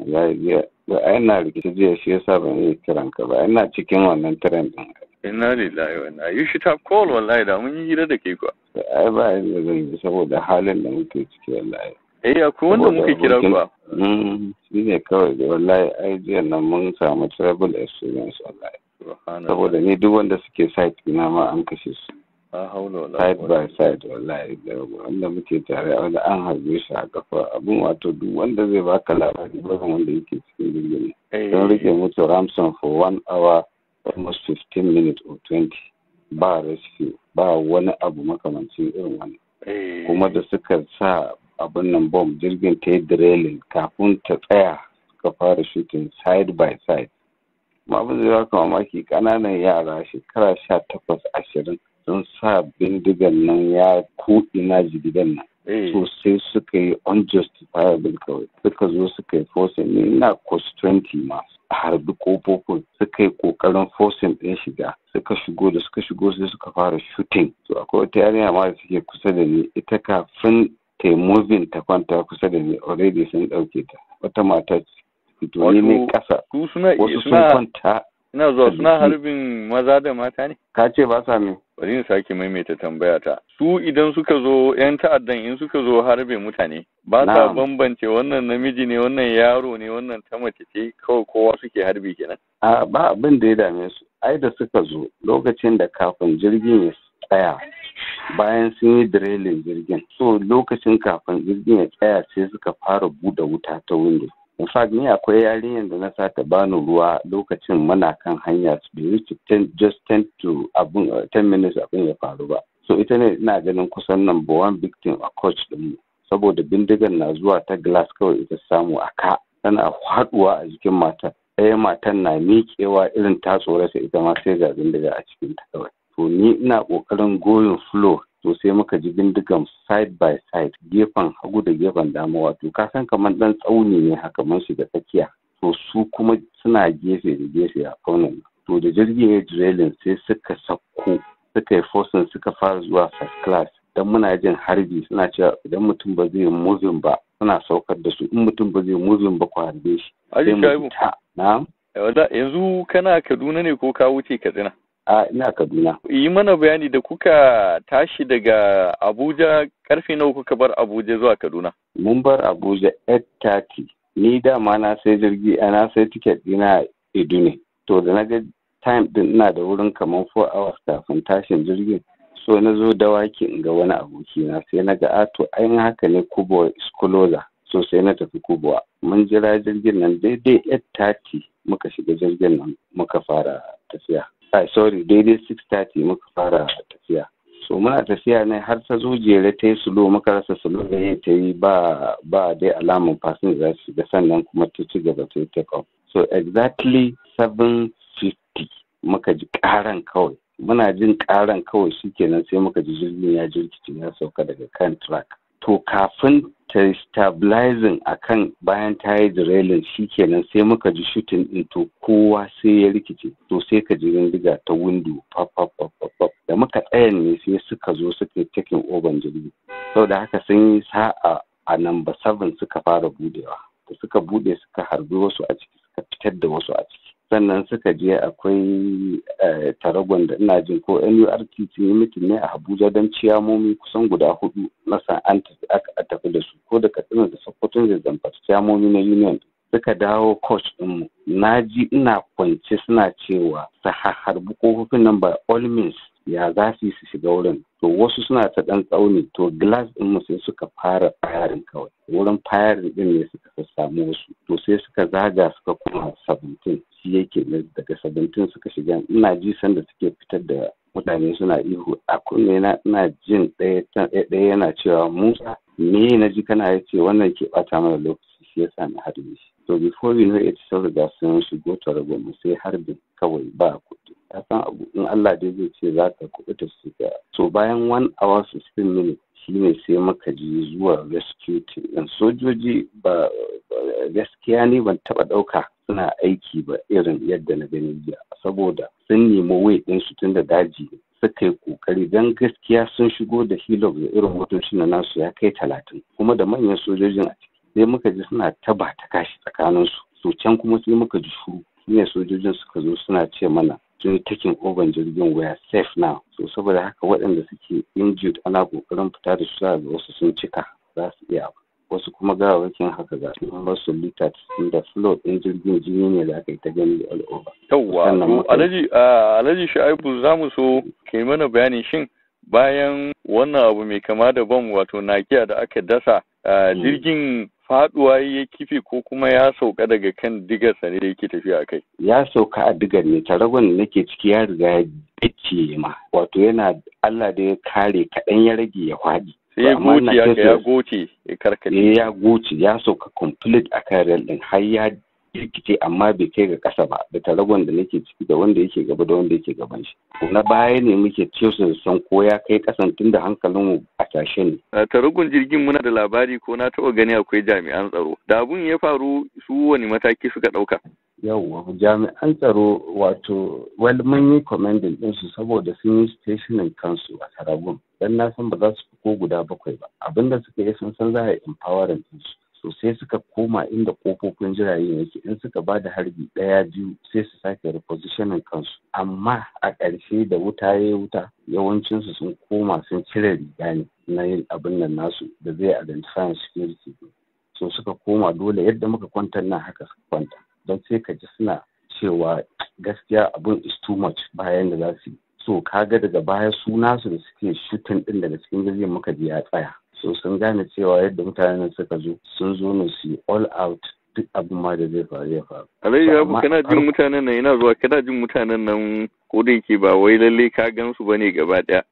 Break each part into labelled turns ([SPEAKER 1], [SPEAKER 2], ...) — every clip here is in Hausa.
[SPEAKER 1] Wallahi jiya ba, ina rikici jiya, shi yasa ban iya kiran ka ba. Ina cikin wannan train din.
[SPEAKER 2] Inna lillahi wa inna. You should have called, wallahi da mun yi hira da kai kuwa.
[SPEAKER 1] Ai ba yadda zan yi saboda halin da muke ciki, wallahi.
[SPEAKER 2] Eh, akwai wanda muka kira kuwa.
[SPEAKER 1] Shi ne kawai da wallahi, ai jiya nan mun samu terrible experience, wallahi. Saboda ni duk wanda suke side ina ma an kashe su. Side by side, wallahi, da wanda muke tare, wanda an harbe shi a kafa. Abun wato duk wanda zai baka labari ba wanda yake cikin jirgin. Don rike mutu ransom for 1 hour almost 15 minutes or 20, ba rescue, ba wani abu makamancin irin wani. Kuma da suka sa abin nan bomb, jirgin ta yi derailing, kafin ta tsaya suka fara shooting side by side. Kuma abin zai baka mamaki, ƙananan yara shekara 18, 20 sun sa bindigan nan ya ina jigidan nan. So sai suka yi unjustifiable kawai. Suka zo suka yi forcing, ni ina coach 20 ma, harbi kofofin, suka yi kokarin forcing din shiga, suka shigo. Da suka shigo sai suka fara shooting. To akwai wata yarinya ma da suke kusa da ni, ita kafin ta yi moving ta kwanta kusa da ni, already sun ɗauke ta. Wata mata fito, ni ne kasa, wasu sun kwanta.
[SPEAKER 2] Ina zuwa, suna harbin maza da mata ne?
[SPEAKER 1] Ka ce ba sa me?
[SPEAKER 2] Bari in sake maimaita tambaya ta. Su idan suka zo, yan ta'addan in suka zo harbe mutane, ba sa bambance wannan namiji ne, wannan yaro ne, wannan ta mace ce, kawai kowa suke harbi kenan?
[SPEAKER 1] A ba abin da ya dame su. Ai da suka zo lokacin da kafin jirgin ya tsaya, bayan sun yi derailing jirgin. So lokacin kafin jirgin ya tsaya sai suka fara buɗe wuta ta window. In fact, ni akwai yarinyar da na sa ta bani ruwa lokacin muna kan hanya, bai wuce just 10 to abun 10 minutes abin ya faru ba. So ita ne ina ganin kusan number one victim a coach din mu, saboda bindigan na zuwa ta glass kawai ita samu a ka, tana haɗuwa a jikin matar. Ɗaya matan na miƙewa irin ta tsorata, ita ma sai ga bindiga a cikin ta kawai. To ni ina ƙoƙarin going floor, to sai muka ji bindigan side by side, gefen hagu da gefen dama. Wato ka san kamar dan tsauni ne haka, mun shiga tsakiya, to su kuma suna gefe da gefe a tsaunin. To da jirgin ya derailing sai suka sauko, suka yi forcing, suka fara zuwa first class, dan muna jin harbi. Suna cewa idan mutum ba zai moving ba, suna saukar da su, in mutum ba zai moving ba ku harbe shi.
[SPEAKER 2] Sai mu ta na'am. Yanzu kana Kaduna ne ko ka wuce Katsina?
[SPEAKER 1] A ina Kaduna.
[SPEAKER 2] Yi mana bayani da kuka tashi daga Abuja, karfe nawa kuka bar Abuja zuwa Kaduna?
[SPEAKER 1] Mun bar Abuja 8:30. Ni dama na sai jirgi, na sai ticket dina Edu ne. To da na ga time din ina da wurin kamar 4 hours kafin tashin jirgin. So na zo Dawaki in ga wani abokina, sai na ga a to ainihin haka ne, Kubwa is closer. So sai na tafi Kubwa. Mun jira jirgin nan daidai 8:30 muka shiga jirgin nan muka fara tafiya. Ai sorry, daidai 6:30 muka fara tafiya. So muna tafiya ne har ta zo jere ta yi slow, muka rasa slow da ta yi, ba dai alamun fasinja za su shiga, sannan kuma ta ci gaba ta yi take off. So exactly 7:50 muka ji karan kawai. Muna jin karan kawai shikenan sai muka ji jirgin ya jirkice, ya sauka daga kan track. To kafin ta stabilizing akan bayan ta yi derailing, shikenan sai muka ji shooting din. To kowa sai ya rikice. To sai ka ji bindiga ta window, pop pop pop pop. Da muka tsaya ne sai suka zo suka yi taking over jirgi. Saboda haka sun yi sa'a, a number 7 suka fara budewa. Da suka bude suka harbi wasu a ciki, suka fitar da wasu a ciki. Sannan suka je akwai taragon da ina jin ko NURT sun yi meeting ne a Abuja, don ciyamomi kusan guda hudu na san an tafi, aka tafi da su, ko da Katsina da Sokoto da Zamfara, ciyamomi na union suka dawo coach ɗinmu. Na ji ina kwance suna cewa su harbi kofofin nan by all means, ya za su yi su shiga wurin. To wasu suna ta ɗan tsauni, to glass ɗinmu sai suka fara firing kawai. Wurin firing ɗin ne suka samu wasu. To sai suka zaga suka kuma 17, shi yake daga 17 suka shiga. Ina ji sanda suke fitar da mutane suna ihu, a kunne na ina jin ɗaya ɗaya yana cewa, "Musa, me na ji kana?" Ya ce, "Wannan ke ɓata mana lokaci, shi yasa na harbe shi." To before you know it, sun riga sun shigo taragon mu, sai harbin kawai ba kuɗi. Ka san abu in Allah dai zai ce za ka kuɓuta su ka. So bayan 1 hour 15 minutes shine sai muka ji zuwa rescue team ɗin sojoji. Ba gaskiya ne, ban taɓa ɗauka suna aiki ba irin yadda na gani jiya, saboda sun nemi way ɗinsu tun da daji ne. Suka yi kokari, don gaskiya sun shigo da Hilux da irin motocin na nasu ya kai 30, kuma da manyan sojojin a ciki. Sai muka ji suna taba ta kashi tsakaninsu. So can kuma sai muka ji shuru. Shine sojojin suka zo suna ce mana sun yi taking over jirgin, we are safe now. So saboda haka waɗanda suke injured ana ƙoƙarin fita da su, ga wasu sun cika za su iya, wasu kuma gawawakin haka ga su ba su lita da floor ɗin jirgin, jini ne da aka yi ta gani all over.
[SPEAKER 2] Yawwa, Alhaji Shu'aibu, za mu so kai mana bayani, shin bayan wannan abu mai kama da bom, wato nakiya da aka dasa, jirgin faduwa ya kife ko kuma ya sauka daga kan digarsa ne da yake tafiya a kai?
[SPEAKER 1] Ya sauka a digar ne. Taragon da nake ciki ya riga ya bice ma, wato yana Allah da ya kare, kaɗan ya rage ya faɗi.
[SPEAKER 2] Sai ya goce, ya goce, ya karkace.
[SPEAKER 1] Ya goce, ya sauka complete a kan rail din, har ya rikice amma bai kai ga ƙasa ba, da taragon da nake ciki da wanda yake gaba da wanda yake gaban shi. Na baya ne muke ce su san ko ya kai ƙasan, tunda hankalin mu a tashe ne.
[SPEAKER 2] A taragon jirgin muna da labari ko na taɓa gani akwai jami'an tsaro. Da abun ya faru, su wani mataki suka ɗauka?
[SPEAKER 1] Yauwa, jami'an tsaro, wato well, mun yi commending ɗinsu saboda sun yi stationing kansu a taragon, dan na san ba za su fi ko guda bakwai ba. Abinda suka yi, sun san za a yi empowering ɗinsu, so sai suka koma inda kofofin jiragen yake. In suka ba da harbi ɗaya, biyu, sai su sake repositioning kansu. Amma a ƙarshe da wuta ya wuta, yawancinsu sun koma sun cire riga ne na yin abin nan nasu da zai identify security. So suka koma, dole yadda muka kwantar nan haka suka kwanta, don sai ka ji suna cewa gaskiya abun is too much, bayan da za su yi. So kaga daga baya su nasu da suke shooting din daga cikin jirgin muka ji ya tsaya. So sun gane cewa yadda mutanen suka zo, sun zo ne su yi all out, duk abin ma da zai faru ya faru.
[SPEAKER 2] Alhaji Abu, kana jin mutanen nan, ina zuwa, kana jin mutanen nan, ko da yake ba wai lalle ka gan su bane gaba daya,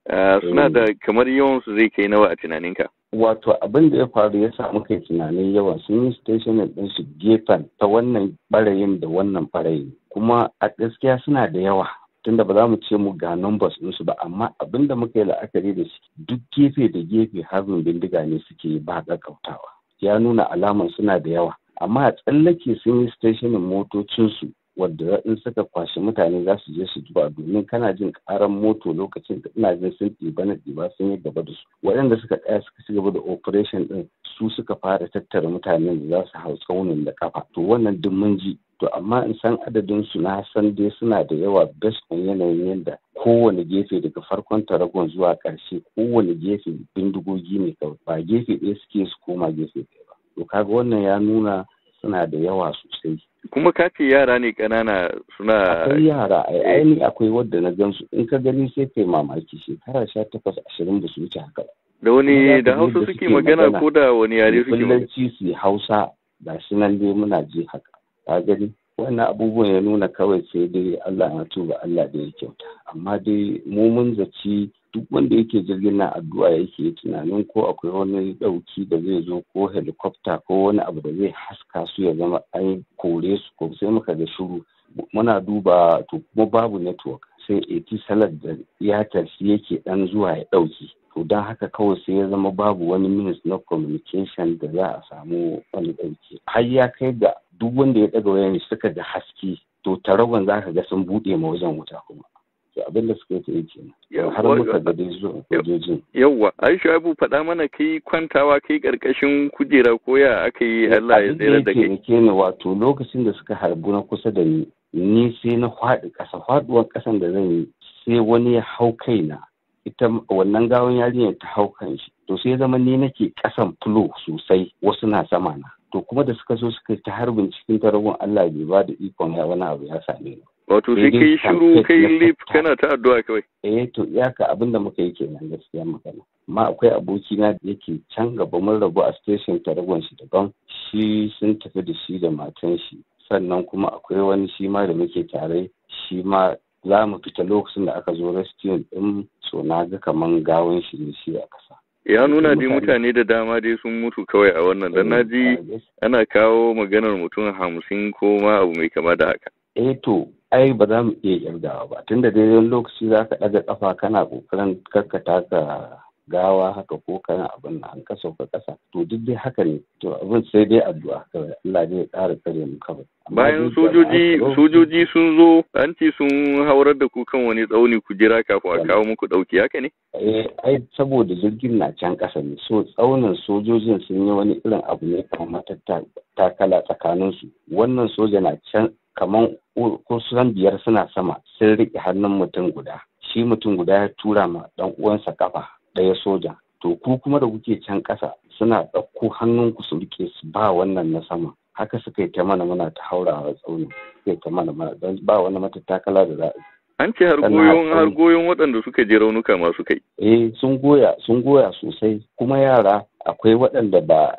[SPEAKER 2] suna da kamar yawan su zai kai nawa a tunaninka?
[SPEAKER 1] Wato abin da ya faru ya samu kai tunanin yawan, sun yi station din su gefen ta wannan barayin da wannan barayin, kuma a gaskiya suna da yawa, tunda ba za mu ce mu ga numbers ɗinsu ba. Amma abin da muka yi la'akari da shi, duk gefe da gefe harbin bindiga ne suke ba ƙaƙƙautawa, ya nuna alaman suna da yawa. Amma a tsallake sun yi stationing motocinsu wadda in suka kwashi mutane za su je su duba, domin kana jin karan moto lokacin da ina jin sun ɗiba na ɗiba, sun yi gaba da su. Waɗanda suka tsaya suka ci gaba da operation ɗin, su suka fara tattara mutanen da za su hau tsaunin da kafa. To wannan duk mun ji. To amma in san adadin su, na san dai suna da yawa based on yanayin yadda kowane gefe, daga farkon taragon zuwa ƙarshe, kowane gefe bindigogi ne kawai, ba gefe ɗaya suke su koma gefe ɗaya ba. To kaga wannan ya nuna suna da yawa sosai.
[SPEAKER 2] Kuma ka ce yara ne ƙanana suna
[SPEAKER 1] Akwai yara, ai aini akwai wadda na gansu, in ka gani sai kai mamaki, shekara 18, 20, ba su wuce haka ba.
[SPEAKER 2] Da wani da Hausa suke magana ko da wani yare suke magana?
[SPEAKER 1] Fulanci su, Hausa, ga shi nan dai muna ji haka. Ka gani, wannan abubuwan ya nuna kawai sai dai Allah na tuba, Allah da ya kyauta. Amma dai mu mun zaci duk wanda yake jirgin na addu'a yake, tunanin ko akwai wani ɗauki da zai zo, ko helicopter ko wani abu da zai haska su, ya zama an kore su, ko sai muka ga shiru. Muna duba, to kuma babu network, sai Etisalat da Airtel shi yake dan zuwa ya ɗauki. To don haka kawai sai ya zama babu wani means na communication da za a samu wani ɗauki. Har ya kai ga duk wanda ya ɗaga wayan suka ga haske, to taragon za ka ga sun buɗe ma wajen wuta kuma. To abin da suka yi kenan har muka ga dai zuwa sojojin.
[SPEAKER 2] Yawwa, Aisha Abu, faɗa mana, kai kwantawa kai karkashin kujera ko ya aka yi Allah ya tsere da kai?
[SPEAKER 1] Ke ne, wato lokacin da suka harbu na kusa da ni, ni sai na faɗi ƙasa. Faɗuwar ƙasan da zan yi, sai wani ya hau kaina, ita wannan gawan yarinyar ta hau kan shi. To sai zama ni nake ƙasan floor sosai, wasu na sama na. To kuma da suka zo suka ta harbin cikin taragon, Allah bai ba da ikon ya wani abu ya same ni.
[SPEAKER 2] Wato sai kai shiru, kai lif, kana ta addu'a kawai.
[SPEAKER 1] Eh, to iyaka abin da muka yi kenan, gaskiya magana. Amma akwai abokina da yake can gaba, mun rabu a station, taragon shi daban, shi sun tafi da shi da matan shi. Sannan kuma akwai wani shi ma da muke tare, shi ma za mu fita lokacin da aka zo rescue din, so na ga kaman gawan shi ne shi a kasa.
[SPEAKER 2] Ya nuna dai mutane da dama dai sun mutu kawai a wannan, dan na ji ana kawo maganar mutum 50 ko ma abu mai kama da haka.
[SPEAKER 1] Eh, to ai ba za mu iya kirgawa ba, tunda dai wani lokaci za ka ɗaga ƙafa kana ƙoƙarin karkata ka gawa haka ko kana abin an ka sauka ƙasa, to duk dai haka ne. To abin sai dai addu'a kawai, Allah dai ya ƙara tsare mu kawai.
[SPEAKER 2] Bayan sojoji sun zo, an ce sun haurar da ku kan wani tsauni ku jira kafin a kawo muku ɗauki, haka ne?
[SPEAKER 1] Eh, ai saboda jirgin na can ƙasa ne, so tsaunin sojojin sun yi wani irin abu ne kamar takala tsakanin su. Wannan soja na can kamar kusan 5 suna sama, sun riƙe hannun mutum guda. Shi mutum guda ya tura ma ɗan uwansa kafa ɗaya soja. To ku kuma da kuke can ƙasa suna ɗauko hannunku su riƙe su ba wannan na sama. Haka suka yi ta mana, muna ta haurawa tsaunin, suka yi ta mana don ba wani matattakala da za a yi.
[SPEAKER 2] An ce har goyon waɗanda suka je raunuka masu kai.
[SPEAKER 1] Eh, sun goya sosai, kuma yara akwai waɗanda ba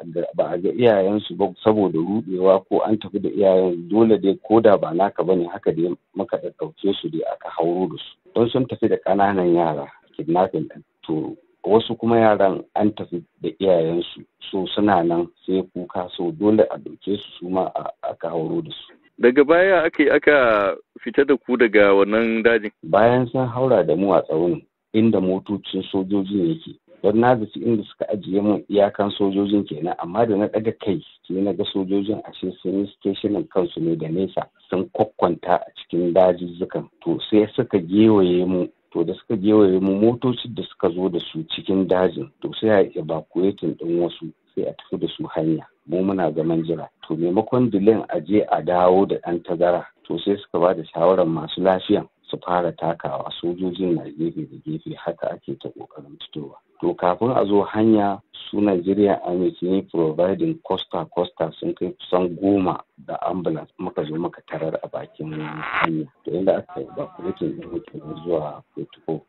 [SPEAKER 1] a ga iyayensu ba saboda ruɗewa ko an tafi da iyayen, dole dai ko da ba naka bane haka dai muka ɗauke su dai aka hauro da su. Don sun tafi da ƙananan yara kidnapping ɗin. To wasu kuma yaran an tafi da iyayensu, so suna nan sai kuka, so dole a ɗauke su su ma aka hauro da su.
[SPEAKER 2] Daga baya aka fita da ku daga wannan dajin?
[SPEAKER 1] Bayan sun haura da mu a tsaunin inda motocin sojojin yake, don na zaci inda suka ajiye mun iyakan sojojin kenan, amma da na ɗaga kai sai na ga sojojin ashe sun yi stationin kansu ne da nesa, sun kwakwanta a cikin dajizzukan. To sai suka gewaye mu. To da suka gewaye mu, motocin da suka zo da su cikin dajin, to sai a evacuating ɗin wasu sai a tafi da su hanya. Mu muna zaman jira. To maimakon dilen a je a dawo da ɗan tazara, to sai suka ba da shawarar masu lafiyan su fara takawa, sojojin na gefe da gefe, haka ake ta ƙoƙarin fitowa. To kafin a zo hanya, su Nigerian Army sun yi providing costa sun kai kusan 10 da ambulance, muka zo muka tarar a bakin hanya. To inda aka evacuating ɗin muke zuwa Portugal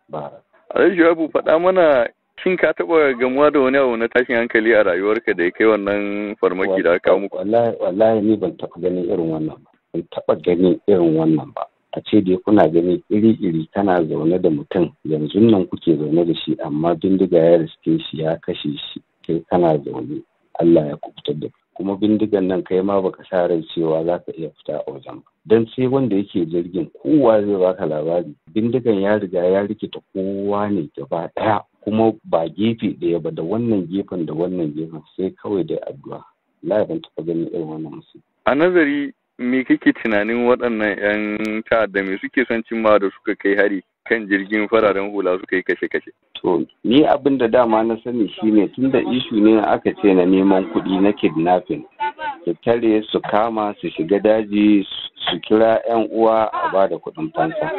[SPEAKER 1] bara.
[SPEAKER 2] Alhaji Shu'aibu, faɗa mana, shin ka taɓa gamuwa da wani abu na tashin hankali a rayuwarka da ya kai wannan farmaki da aka kawo muku?
[SPEAKER 1] Wallahi ni ban taɓa ganin irin wannan ba. Ban taɓa ganin irin wannan ba. A ce dai kuna gani iri-iri, kana zaune da mutum yanzu nan kuke zaune da shi, amma bindiga ya riske shi ya kashe shi, kai kana zaune Allah ya kubutar da kuma bindigan nan kai ma baka sa rai cewa za ka iya fita a wajen ba. Don sai wanda yake jirgin kowa zai baka labari, bindigan ya riga ya rikita kowa ne gaba ɗaya, kuma ba gefe ɗaya ba, da wannan gefen da wannan gefen, sai kawai dai addu'a. Allah ban taɓa ganin irin wannan musiba.
[SPEAKER 2] A nazari, me kake tunanin waɗannan 'yan ta'adda me suke son cimma da suka kai hari kan jirgin fararen hula suka yi kashe-kashe?
[SPEAKER 1] To, ni abin da dama na sani shine tunda ishu ne aka ce na neman kuɗi na kidnapping, su tare su kama su shiga daji su kira 'yan uwa a ba da kuɗin fansa.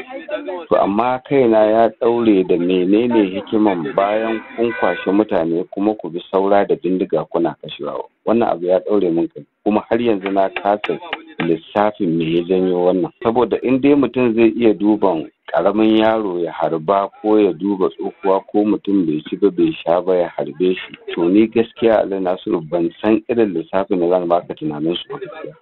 [SPEAKER 1] To amma kaina ya ɗaure da menene hikiman bayan kun kwashe mutane kuma ku bi saura da bindiga kuna kashewa. Wannan abu ya ɗaure min kai, kuma har yanzu na kasa lissafin me ya janyo wannan. Saboda in dai mutum zai iya duban ƙaramin yaro ya harba, ko ya duba tsohuwa, ko mutum bai ci ba bai sha ba ya harbe shi, to ni gaskiya Ali Nasiru ban san irin lissafin da zan baka tunanin su ba gaskiya.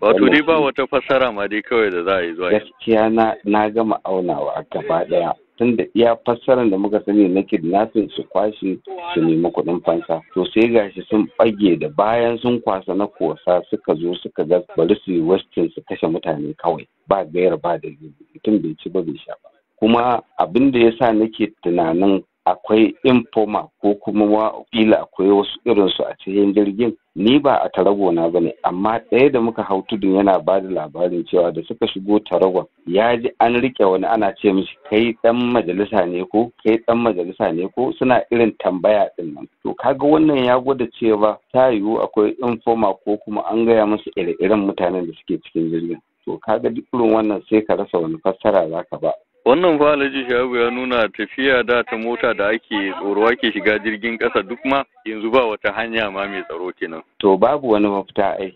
[SPEAKER 2] Wato dai ba wata fassara ma dai kawai da za a yi zuwa.
[SPEAKER 1] Gaskiya na gama aunawa gaba ɗaya. Tunda iya fassarar da muka sani na kidnapping su kwashe su nemi kuɗin fansa, to sai gashi sun ɓage da bayan sun kwasa na kosa suka zo suka ga bari su yi westin su kashe mutane kawai ba gaira ba dalili, mutum bai ci ba bai sha ba. Kuma abin da yasa nake tunanin akwai informa ko kuma kila akwai wasu irinsu a cikin jirgin, ni ba a tarago na bane, amma ɗaya da muka hau tudun yana ba da labarin cewa da suka shigo taragon ya ji an rike wani ana ce mishi kai ɗan majalisa ne ko kai ɗan majalisa ne ko, suna irin tambaya ɗin nan. To kaga wannan ya gwada cewa ta yiwu akwai informa ko kuma an gaya musu ire-iren mutanen da suke cikin jirgin. To kaga duk irin wannan sai ka rasa wani fassara zaka ba.
[SPEAKER 2] Wannan fa Alhaji Shu'aibu ya nuna tafiya da ta mota da ake tsoro ake shiga jirgin ƙasa duk ma yanzu ba wata hanya ma mai tsaro kenan.
[SPEAKER 1] To babu wani mafita ai.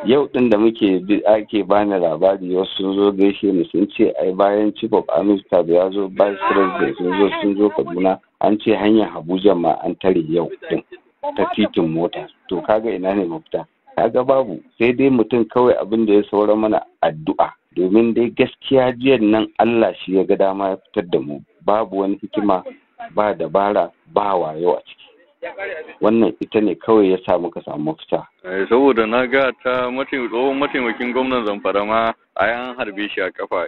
[SPEAKER 1] Yau din da muke ake bani labari wasu sun zo gaishe ni sun ce ai bayan Chief of Army Staff ya zo, Vice President sun zo Kaduna, an ce hanyar Abuja ma an tare yau din ta titin mota. To kaga ina ne mafita? Kaga babu, sai dai mutum kawai abin da ya saura mana addu'a. Domin dai gaskiya jiyan nan Allah shi ya ga dama ya fitar da mu, babu wani hikima, ba dabara, ba wayo a ciki. Wannan ita ne kawai ya sa muka samu mafita.
[SPEAKER 2] Saboda na ga ta tsohon mataimakin gwamnan Zamfara ma a an harbe shi a kafa,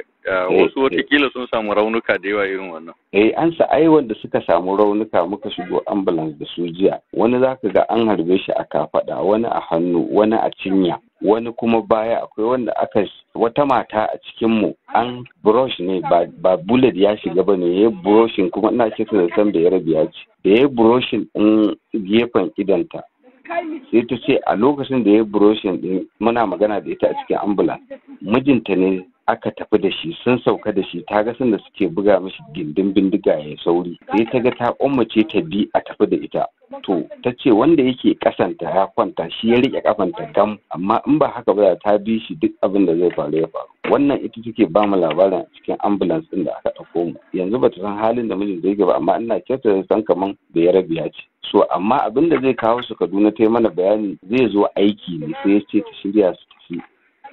[SPEAKER 2] wasu watakila sun samu raunuka da yawa irin wannan.
[SPEAKER 1] An sa ai wanda suka samu raunuka muka shigo ambulance da su jiya, wani zaka ga an harbe shi a kafada, wani a hannu, wani a cinya, wani kuma baya. Akwai wanda aka wata mata a cikin mu an brush ne, ba bullet ya shiga ba ne, ya brushin, kuma ina ce da san da ya rabiya ce da ya brushin din gefen idanta. Sai ta ce a lokacin da ya brushin din, muna magana da ita a cikin ambulance, mijinta ne aka tafi da shi, sun sauka da shi, ta ga sanda suke buga mishi gindin bindiga ya sauri, sai ta ga ta ummace ta bi a tafi da ita. To ta ce wanda yake kasanta ya kwanta, shi ya rike kafanta gam, amma in ba haka ba ta bi shi, duk abin da zai faru ya faru. Wannan ita take ba mu labarin a cikin ambulance din da aka ɗauko mu. Yanzu bata san halin da mijinta yake ba, amma ina kyautata san kaman da ya rabiya ce. So amma abin da zai kawo su Kaduna, ta yi mana bayani zai zo aiki ne, sai ya ce ta shirya su tafi,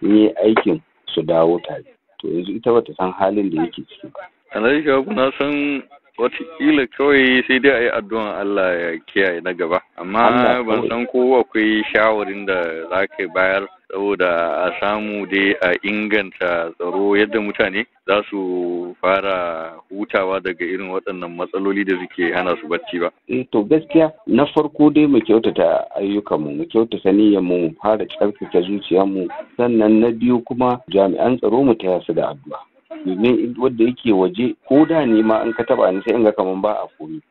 [SPEAKER 1] in yi aikin su dawo tare. To yanzu ita bata san halin da yake ciki ba.
[SPEAKER 2] Alhaji Shabu, na san watakila kawai sai dai a yi addu'an Allah ya kiyaye na gaba, amma ban san ko akwai shawarin da za ka bayar saboda a samu dai a inganta tsaro yadda mutane za su fara hutawa daga irin waɗannan matsaloli da suke hana su bacci ba.
[SPEAKER 1] Eh, to gaskiya na farko dai mu kyautata ayyukanmu, mu kyautata niyyarmu, mu fara tsarkake zuciyarmu, sannan na biyu kuma jami'an tsaro mu taya su da addu'a. Domin wanda yake waje ko da ne ma in ka taba ni sai in ga kaman ba a komi,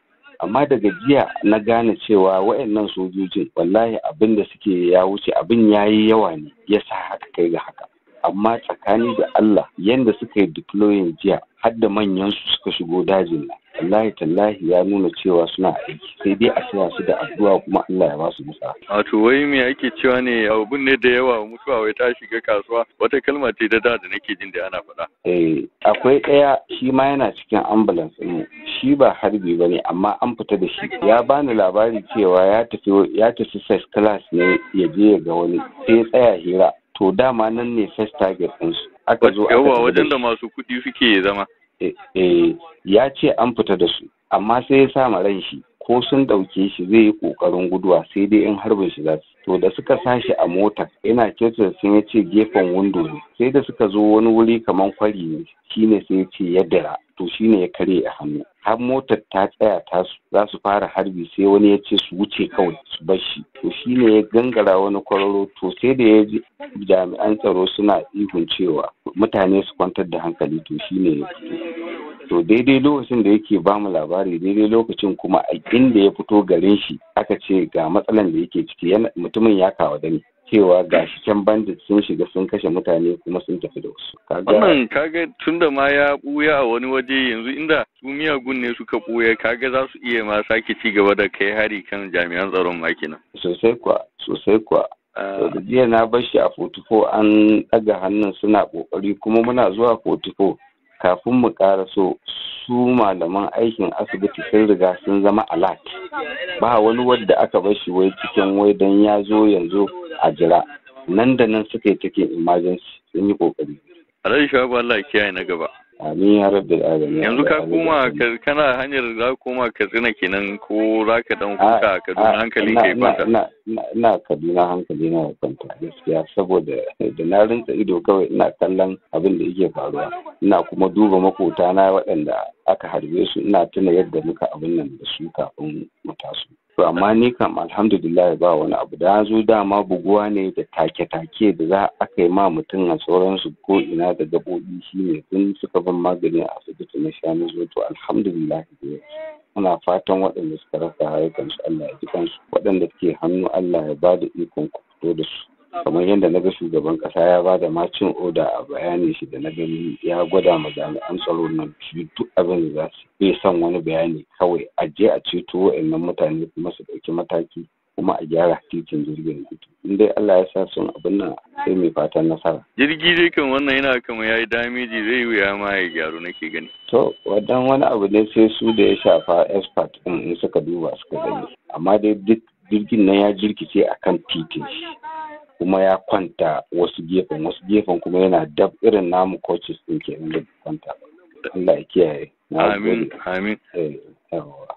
[SPEAKER 1] amma daga jiya na gane cewa wayannan sojojin wallahi abin da suke ya wuce, abin yayi yawa ne ya sa haka kai ga haka. Amma tsakani da Allah, yanda suka yi deploying jiya, har da manyan su suka shigo dajin nan, wallahi tallahi ya nuna cewa suna aiki, sai dai a taya su da addu'a kuma Allah ya ba su nasara.
[SPEAKER 2] Wato wai me ake cewa ne, abun ne da yawa mutuwa wai ta shiga kasuwa, wata kalma ce da da nake jin da ana faɗa.
[SPEAKER 1] Eh, akwai ɗaya shi ma yana cikin ambulance ɗin, shi ba harbi bane amma an fita da shi. Ya bani labari cewa ya tafi first class ne ya je ya ga wani, sai ya tsaya hira. To dama nan ne first target ɗinsu. Aka zo aka
[SPEAKER 2] Yawa wajen da masu kuɗi suke zama.
[SPEAKER 1] Eh, ya ce an fita da su, amma sai ya sa ma ran shi ko sun ɗauke shi zai yi ƙoƙarin guduwa, sai dai in harbin shi za su. To da suka sa shi a mota, ina kyautar sun ya ce gefen window ne, sai da suka zo wani wuri kamar kwari ne, shine sai ya ce ya dira, to shine ya karye a hannu. Har motar ta tsaya ta za su fara harbi, sai wani ya ce su wuce kawai su bar shi. To shine ya gangara wani kwararo, to sai da ya ji jami'an tsaro suna ihun cewa mutane su kwantar da hankali, to shine ya fito. To daidai lokacin da yake bamu labari, daidai lokacin kuma a inda ya fito garin shi aka ce ga matsalan da yake ciki, mutumin ya kawo dani cewa ga shi can bandit sun shiga sun kashe mutane kuma sun tafi da wasu.
[SPEAKER 2] Wannan kaga tunda ma ya buya a wani waje, yanzu inda su miyagun ne suka buya, kaga za su iya ma sake ci gaba da kai hari kan jami'an tsaron ma kenan.
[SPEAKER 1] Sosai kuwa, sosai kuwa. Da jiya na bar shi a 44, an ɗaga hannun suna ƙoƙari, kuma muna zuwa 44 kafin mu so su malaman aikin asibiti sun riga sun zama alert, ba wani wadda aka bar shi wai cikin wai don ya zo yanzu a jira, nan da nan suka yi cikin emergency, sun yi kokari.
[SPEAKER 2] Alhaji Shabu, Allah ya kiyaye na gaba.
[SPEAKER 1] Amin ya rabbil alamin.
[SPEAKER 2] Yanzu ka koma, kana hanyar za koma Katsina kenan, ko za ka dan huta a Kaduna hankali kai kwanta?
[SPEAKER 1] Ina Kaduna, hankali na ya kwanta gaskiya, saboda da na rinsa ido kawai ina kallon abin da yake faruwa, ina kuma duba makota na waɗanda aka harbe su, ina tuna yadda muka abin nan da su kafin mu taso. To amma ni kam alhamdulillah ba wani abu da zo, dama buguwa ne da take-take da za a kai ma mutum a sauransu ko ina da gaɓoɓi, shine tun suka ban magani a asibiti na sha na zo. To alhamdulillah muna fatan waɗanda suka rasa rayukansu Allah ya ji kansu, waɗanda suke hannu Allah ya ba da ikon ku fito da su, kamar yadda na ga shugaban ƙasa ya ba da marching order a bayanin shi da na gani, ya gwada ma jami'an tsaro nan su duk abin da za su, bai son wani bayani, kawai a je a ceto wa'annan mutane kuma su ɗauki mataki kuma a gyara titin jirgin nan. In dai Allah ya sa sun abin nan, sai mai fatan nasara.
[SPEAKER 2] Jirgi dai kan wannan yana kamar yayi damage, zai wuya ma ya gyaru nake gani.
[SPEAKER 1] To wannan wani abu ne sai su da ya shafa, expert din, in suka duba suka gani, amma dai duk jirgin nan ya jirkice akan titin shi, kuma ya kwanta wasu gefen, wasu gefen kuma yana dab irin namu coaches din kenan da kwanta. Allah ya kiyaye.
[SPEAKER 2] Amin, amin.
[SPEAKER 1] Eh, yawa.